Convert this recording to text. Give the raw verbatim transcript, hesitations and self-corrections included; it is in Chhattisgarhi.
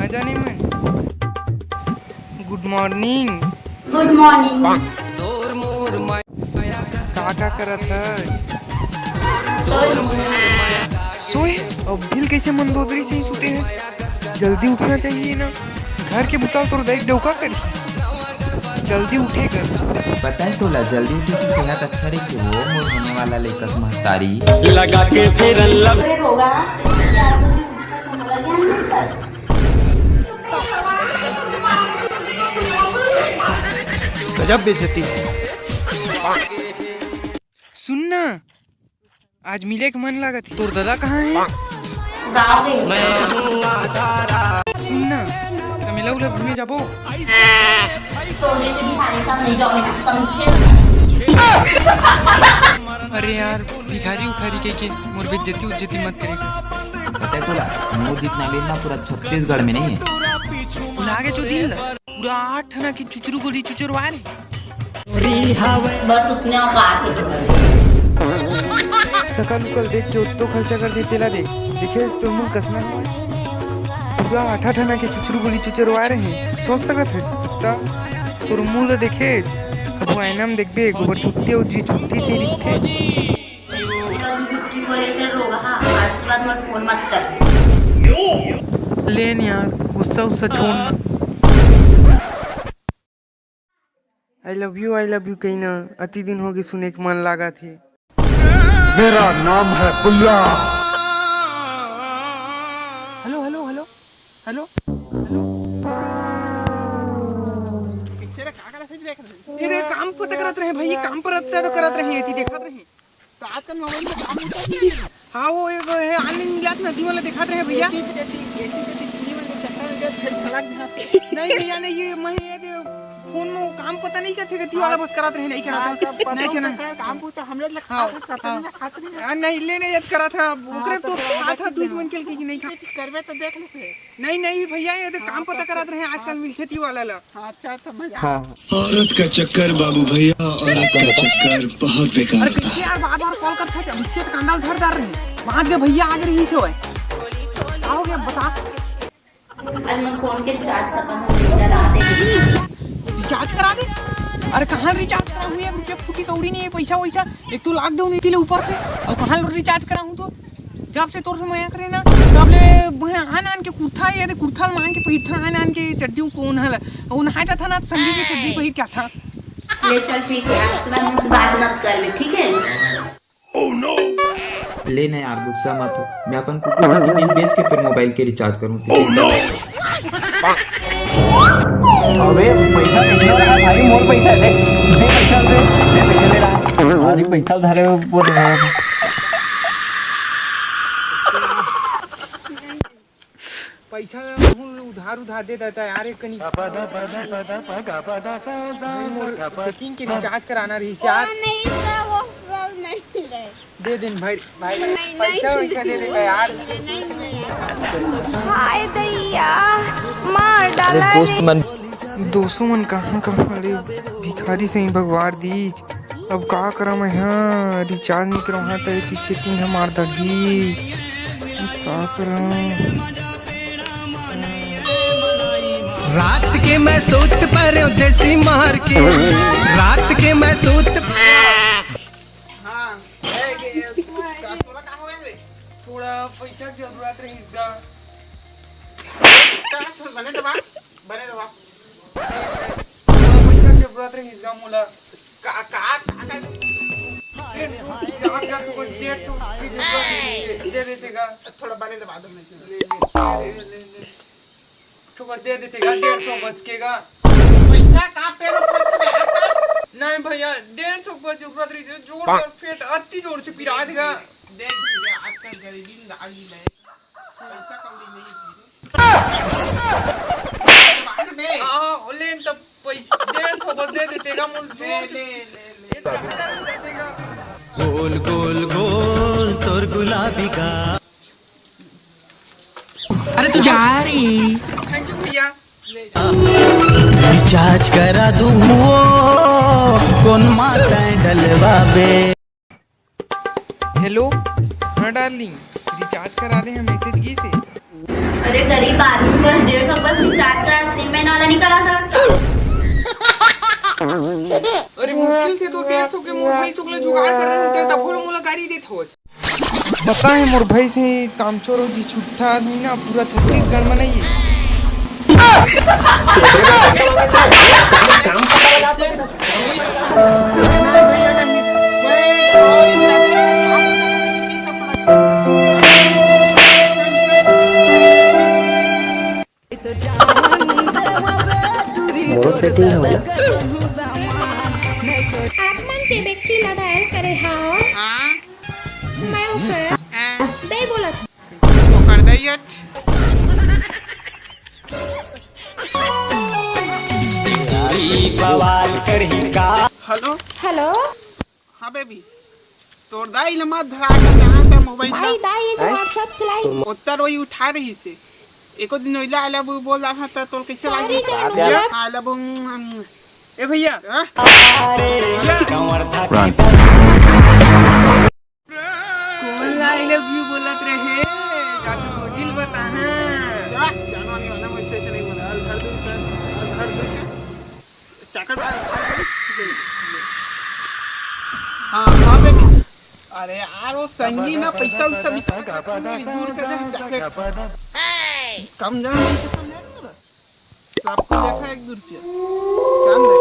जाने मन। Good morning। Good morning। का का करत हस? सोए? अब भी कइसे मंदोदरी से ही सुते हस? जल्दी उठना चाहिए ना। घर के बुता तोर दाई डौका करी। जल्दी उठे कर। पता है तोला, जल्दी उठे से सेहत अच्छा रहिथे वो, मोर होने वाला लइका के महतारी। लगा के फेरन लब- अरे रोगा, चार बजे उठे का तुम्हारा ध्यान नहीं था। गजब बेइज्जती। सुन ना, आज मिले के मन लागत हे। तोर ददा कहाँ हे? गाँव गए। सुन ना, त मेला उला घूमे जाबो। सोने से भी खाने का नहीं जाओगे ना, समझे? अरे यार, भिखारी उखारी कह के मोर बेइज्जती उज्जती मत करे। पता है तोला, मोर जितना बेल ना पूरा छत्तीसगढ़ में नहीं है। भुला गे चोदी ला। पूरा आठ आना के चुचरू गोली चुचरवा रे। बस उतने औकात है। सकल उकल देख के उत्तो खर्चा कर दे तेला दे। देखे तो मुल कसना हुआ। पूरा आठ आठ आना के चुचरू गोली चुचरवा रहे। सोच सकत है ता तोर मुल देखे। कबू आईना में देखबे, गोबर छुट्टी और जी छुट्टी से ही दिखथे। कल छुट्टी को लेकर रोगा, हाँ, आज के बाद मत फोन मत कर। लेन यार, गुस्सा उस्सा छोड़ ना। I love you, I love you कही ना, अति दिन हो गए सुने के मन लागत हे। मेरा नाम है Bulla. Hello, hello, hello, hello, hello. ये रे, काम पता करत रहे भैया, काम पर रहता तो करत रहे, ये देखत रहे। तो आजकल मोबाइल में काम होता है। हाँ, वो एक है, online मिलात ना, दीवान ला दिखात रहे भैया। एती, एती, एती, एती, दीवान के चक्कर में फिर भड़क जाते। नहीं भैया, नहीं, ये मैं ये दे, फोन में वो काम पता नहीं क्या थे, गति वाला बस करात रहे, नहीं करात हाँ, रहे। तो पता नहीं होता क्या ना। है, काम को तो हम लोग लग हाँ, खाते, खाते हाँ। नहीं, खाते नहीं। हाँ, नहीं, ले नहीं, याद करा था, हाँ, ओकरे तो तो फिर खाता था, दूध मन के कि नहीं खा। करबे तो देख लेते। नहीं, नहीं भैया, ये तो हाँ, काम पता तो करात रहे, आजकल हाँ। मिलथे ती वाला ला। हाँ, अच्छा, समझ आ। हाँ। औरत का चक्कर बाबू भैया, औरत का चक्कर बहुत बेकार अरे होता है। कैसे यार बार बार कॉल करता है? मुझसे तो कांदा उधर डाल रही। वहां के भैया आ गए रही से होए। का हो गया बता? आज मैं फोन के रिचार्ज खत्म हो गया, जला दे। रिचार्ज करा दे। अरे कहाँ रिचार्ज करा हुई है? रुपया फूटी कौड़ी नहीं है, पैसा वैसा। एक तो लॉकडाउन इतने ऊपर से, और कहाँ रिचार्ज करा हूँ तो? जब से तोर से मया करे ना, तब ले मैं आन आन के कुर्ता, ये दे कुर्ता मांग के पहिरथा, आन आन के चड्डी कोन हल। वो नहाए जाथा ना, संगी के चड्डी पहिर के आथा। ले चल ठीक है, आज के बाद मुझसे बात मत कर ले, ठीक है? ले ना यार, गुस्सा मत हो, मैं अपन कुकुर के बिल बेच के तोर मोबाइल के रिचार्ज करूँ। अबे पैसा कितना रहा भाई? मोर पैसा दे, दे पैसा दे, दे पैसा दे रहा। अरे पैसा धरे बोल रहा है। पैसा उधार उधार दे देता यार, एक कनी। मोर सेटिंग के रिचार्ज कराना रही यार। नहीं, नहीं, नहीं। दे दिन भाई, भाई, नहीं, पैसा नहीं। वैसा दे देगा यार। नहीं, नहीं। हाय दैया, मार डाला अरे दोस्त रे। मन। दोस्तों मन कहाँ कहाँ रे भिखारी से ही भगवार दीज। अब का करा मैं, हाँ, रिचार्ज नहीं करवा तो इतनी सेटिंग हमार दही। अब का करा? रात के मैं सूत परे देसी मार के, रात के मैं सूत हाँ, ए, ए, ए, का, तोला का हो गया रे? थोड़ा पैसा के जरूरत रही इसका। का, बने दबा, बने दबा। थोड़ा पैसा के जरूरत रही इसका मोला। का, का, का, का? डेढ़ सौ, डेढ़ सौ की जरूरत रही, दे देते का? थोड़ा बने दबा दो, मैं ले, ले, ले, ले, ले। थोड़ा दे देते का, डेढ़ सौ बच के का। पैसा का पे रुपये में आता? नहीं भैया, डेढ़ सौ पर जरूरत रही, जोर हाँ। कर पेट अति जोर से पिरात गा। देख भैया, आजकल गरीबी में आ गई है। पैसा कौड़ी नहीं है। बाद में। हाँ, लेन तब पैसा डेढ़ सौ बस दे देते का, मुल ले, जोर से ले, ले, ले। गोल गोल गोल तोर गुलाबी का। अरे तू जा रे। Thank you भैया। रिचार्ज करा दूं वो, कौन माता डलवा बे। हेलो, हाँ डार्लिंग, रिचार्ज करा दे, हम मैसेज की से। अरे गरीब आदमी बस डेढ़ सौ बस रिचार्ज करा, तीन महीना वाला नहीं करा सकता। अरे मुश्किल से तो डेढ़ सौ के मोर भाई सुकले जुगाड़ कर रहे होते, तब वो लोग मोला गाड़ी देत होत। पता है मोर भाई से कामचोर हो जी, छुट्टा आदमी ना पूरा छत्तीसगढ़ में नहीं है। मोरो सेटिंग हो गया। आप मन जे व्यक्ति ला डायल करे हव, हाँ। मैं ओकर हाँ। दे बोलत हूँ। ओकर दइयच। बवाल करही का? हेलो। हेलो। हाँ बेबी, तोर दाई ल मत धरा के कहाँ का मोबाइल ला? दाई, दाई, ये जो हैं? WhatsApp चलाई। ओत्तर वही उठा रही से। एको दिन ओइला आला वो बोल रहा था, तोर कैसे लागी? Sorry जान, भैया, मतलब आला वो, उम, ए भैया, हाँ? भैया। Run। कौन ला I love you बोलत रहे? जाके भौजी ल बता ना। जा, जानवा नहीं वाला, वैसे, वैसे नहीं बोला। हर, हर दूर कर, हर, हर दूर कर। चाकर डाल, चाकर डाल। हाँ, हाँ, बेबी। अरे यार, वो संगी ना पैसा उसा भी दूर कर दे, जाके। कम जान नहीं तो समझा ना। सबको देखा एक दो रुपया। काम नहीं।